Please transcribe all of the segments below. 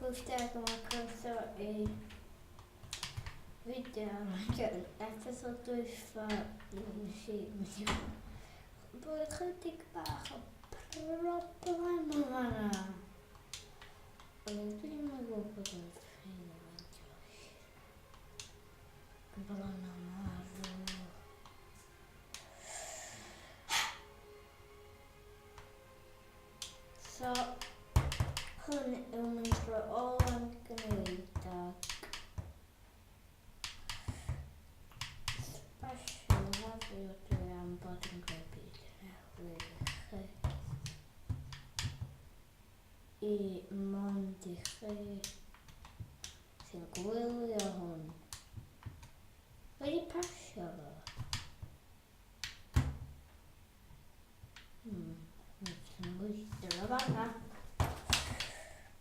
80 a mae croeso i fideo episod dwytha nes i mynd i bod chydig bach o problem yn fanna. Ond dwi'n meddwl bod o'n ffein i fynd Bron am marw. So, hwn yw mynd trwy all yn gwneud ag special heddiw dwi am bod yn gwneud byd newydd i chi. I mond i chi sy'n gwylio hwn. Wedi pasio fo. Hmm, mae'n gweithio o fanna.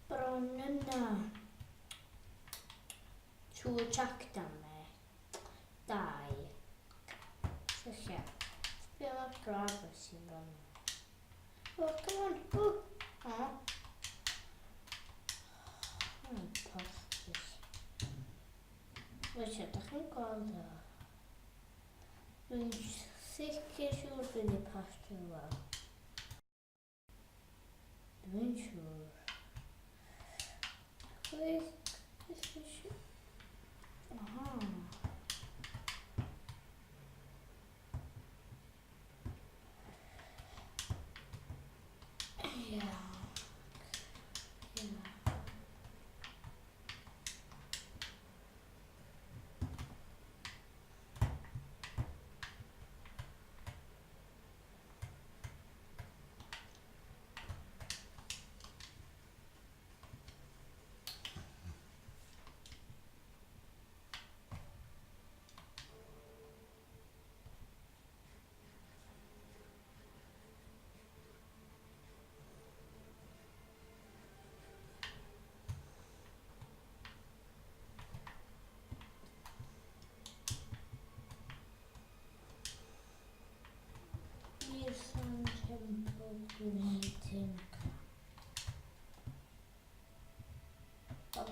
Bron yna. Two attack damage. Dau. Syllia. Sbio mor braf o sy'n fan. Oh, come on. Oh. Oh. Oh, postus. Weithiau, da chi'n gweld o? Dwi'n sicr siŵr dwi wedi pasio fo. Dwi'n siŵr. Quick, Aha. Ia. Ia. I'r Sun Temple gwneud hyn. Oh.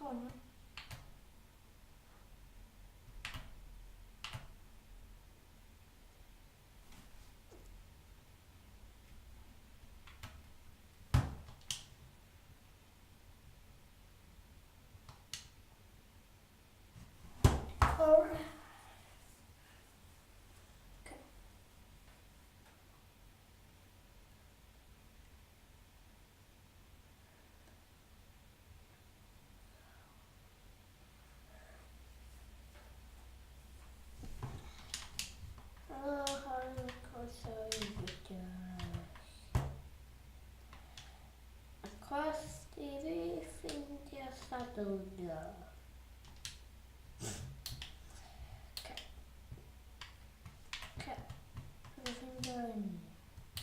Hwn. O'r. Helo, croeso i fideo arall. Y cwest i fi ffeindio Sadwrn. Okay. Okay. Dwi'n ffeindio un.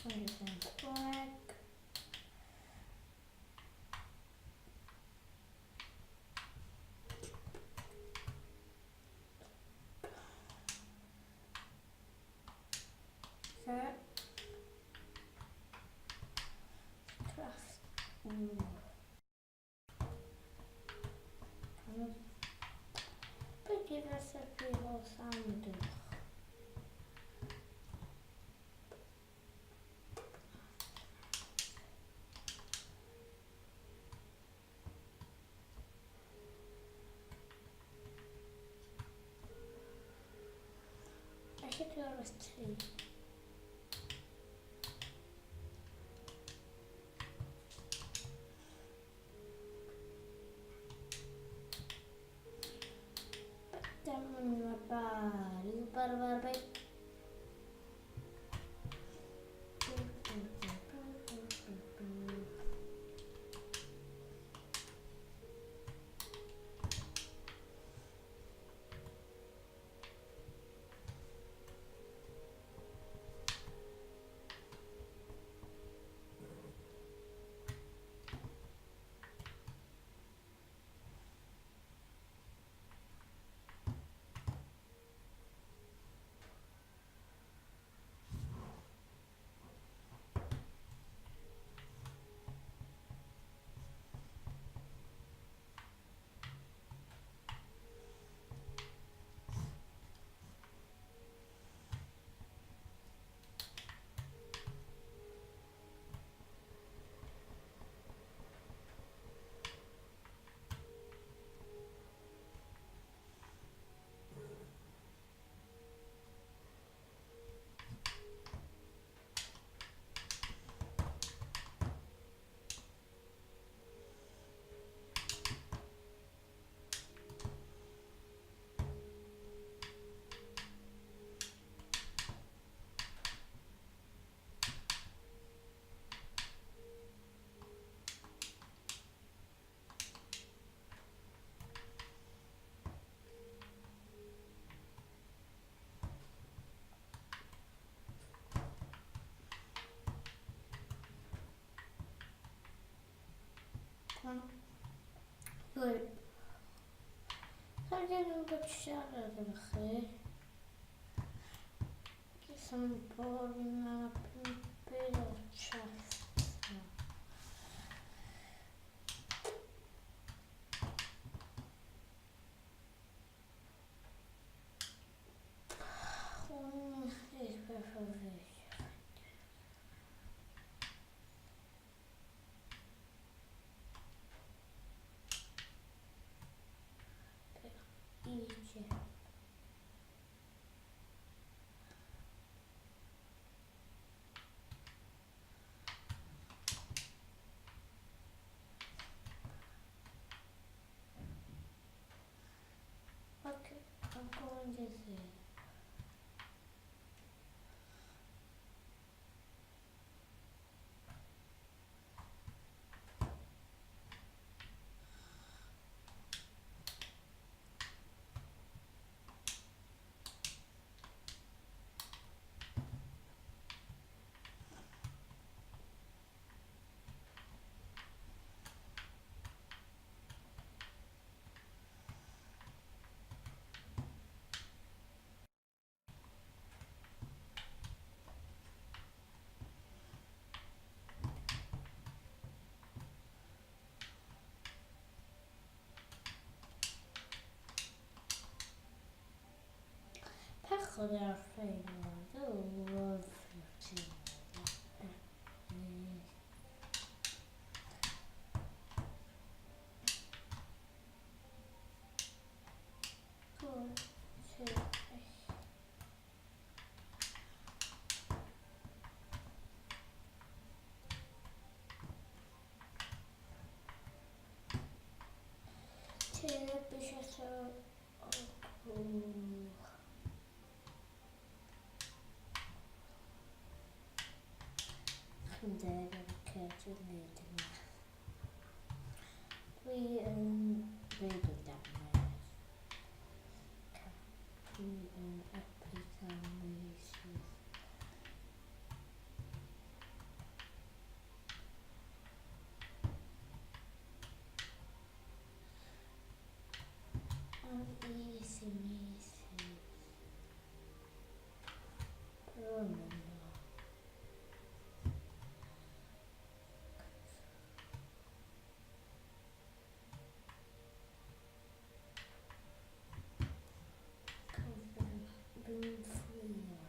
Dwi'n ffeindio flag. Okay. Craft. Be di recipe o sandwich? Felly dwi ar y tri. Dyma bar, yw bar bar bar. Dwi. Sa'n ddim yn bod siarad efo chi. Sa'n boring na byd o'r chest. Hwn ydy'r peth o fi. Egypt. Okay, I'm going to see. chwarae'r rhain yma. Dwi'n lyfio'r tîm. Chi'n deg yn cerdded wneud yma. Dwi yn dweud o damwain. Dwi yn epic amazing. I'm easy, easy. Bron. Dwi'n ffrio.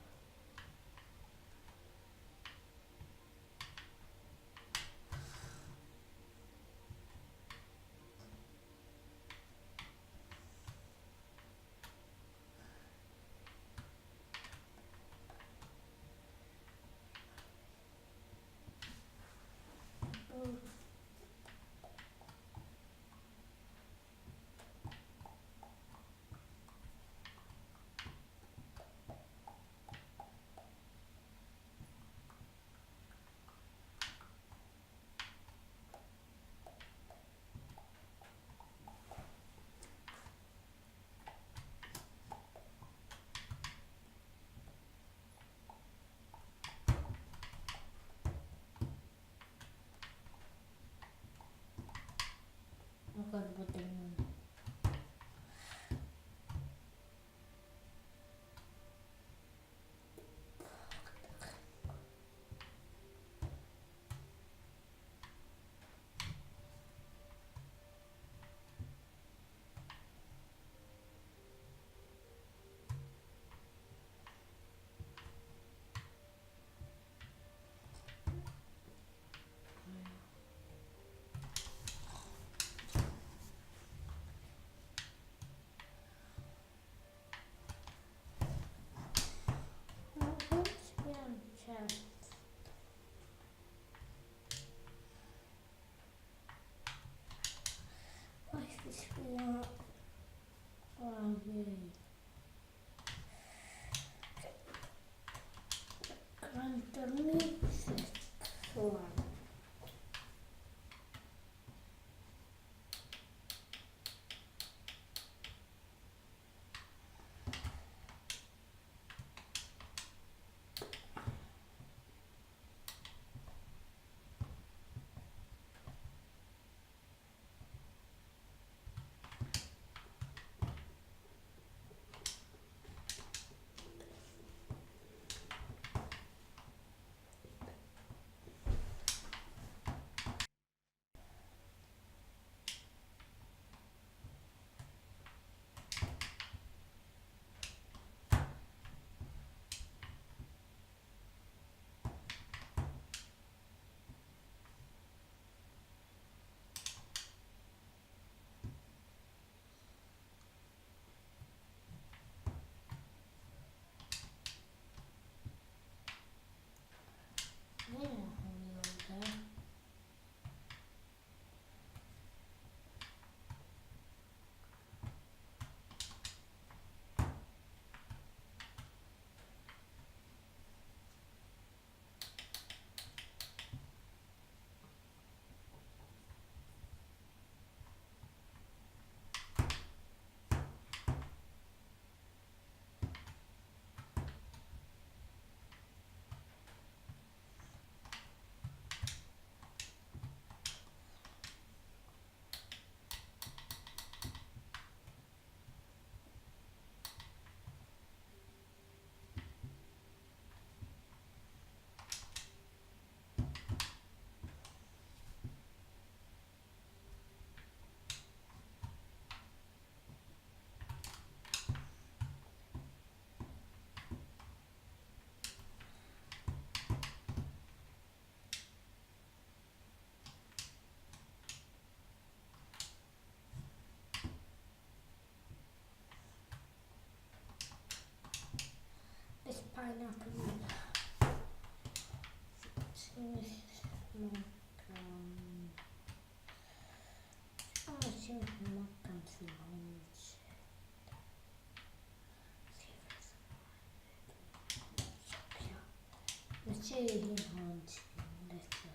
ti hyn hwn ti'n eto.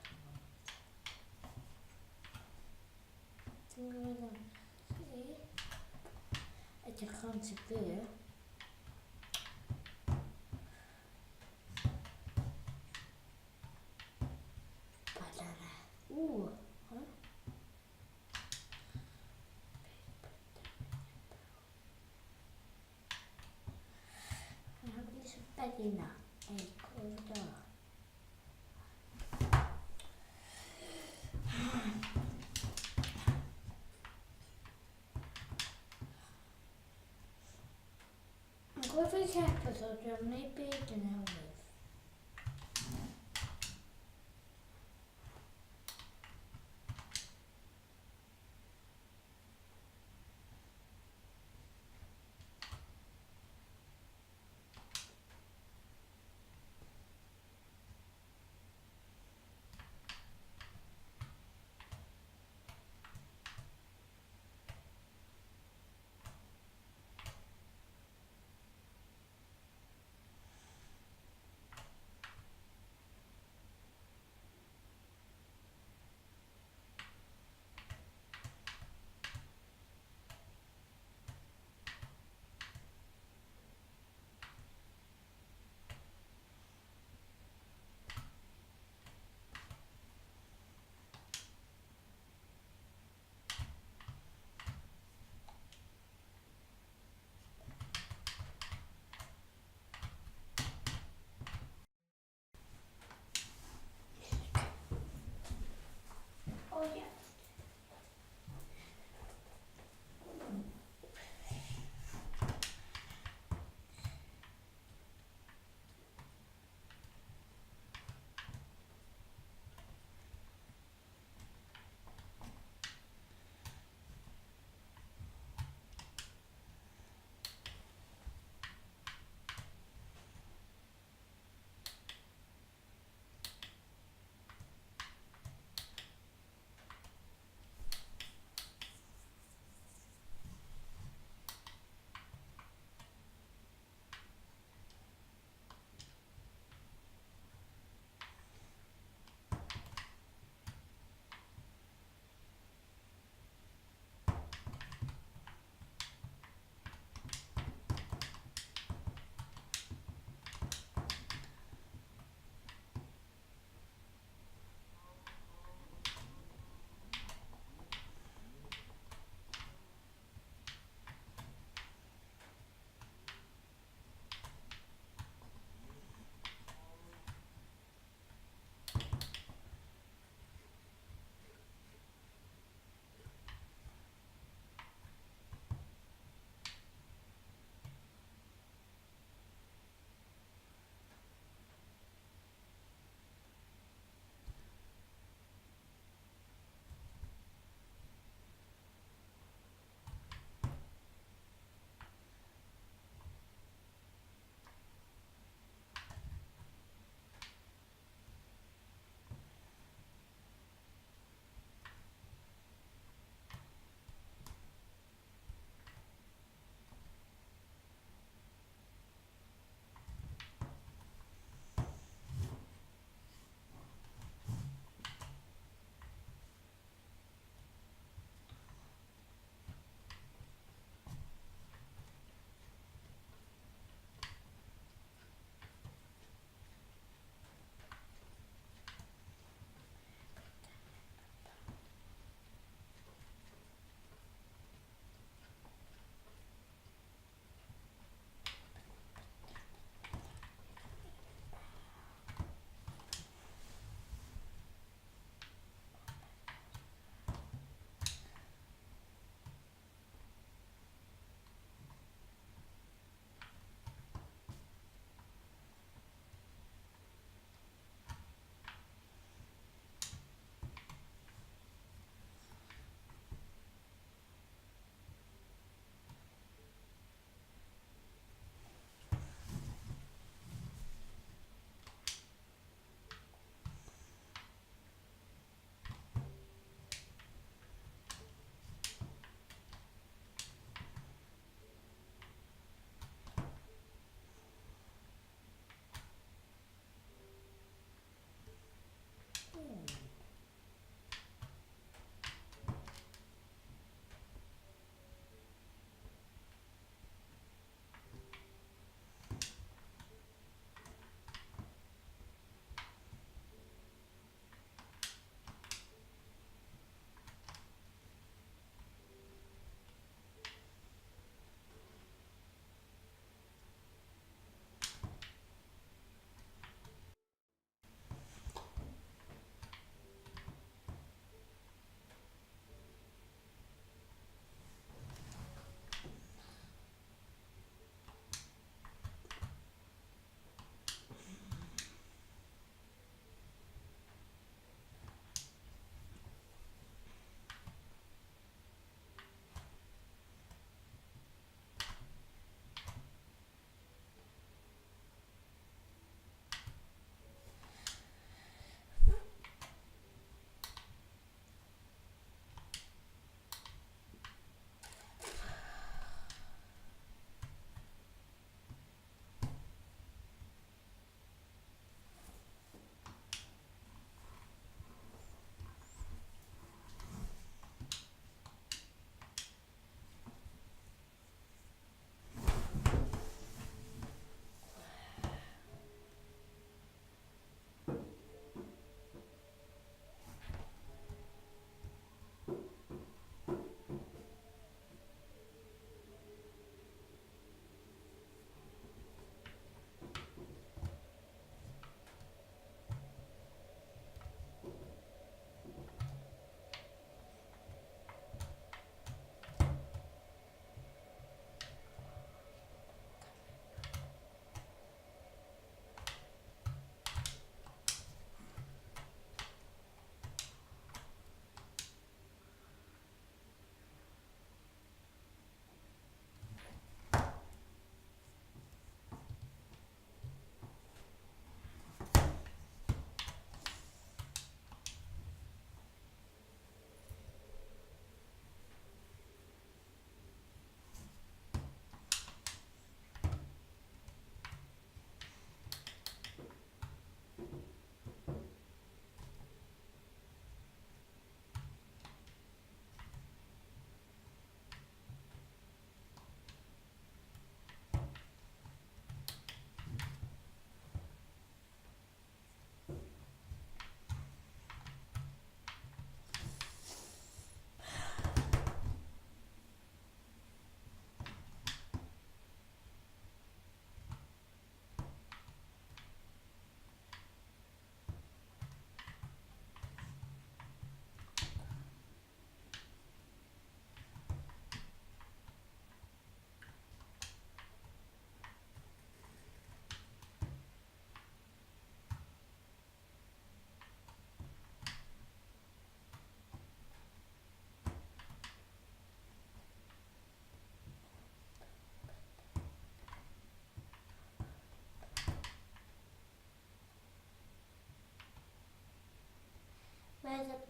Dwi'n gwybod am chi. Edrych o'n ti fi. Banana. Ww. Huh? Bedina. Ei, clywed o. Yn gwybod episode, dwi'n gwneud byd yn newydd.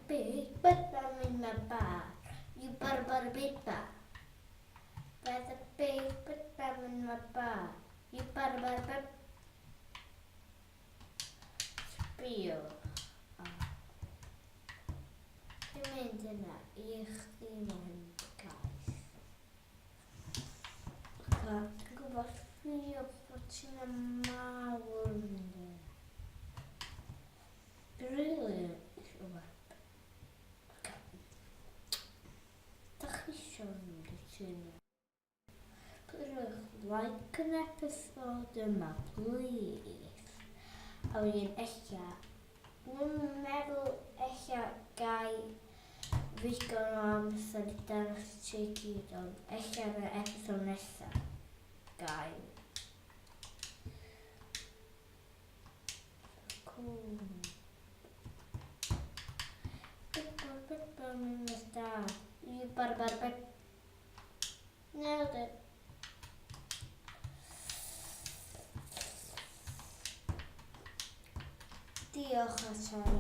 big button in my bar. You butter butter big bar. There's a big button in my bar. You butter butter big. Sbio. Dwi'n mynd yna i chdi moyn gais. Dwi'n gwybod ffio bod ti'n mawr yn mynd yna. Dwi rili isio web. Oce. Dach chi isio mynd i tŷ yna? Rhowch like yn episode yma, please. A wedyn ella, dwi'n meddwl ella gai ddigon o amser i dangos ti gyd, ond ella yn yr episode nesaf gai. Cool. Bar bar bar. Nailed it. Diolch, Atan.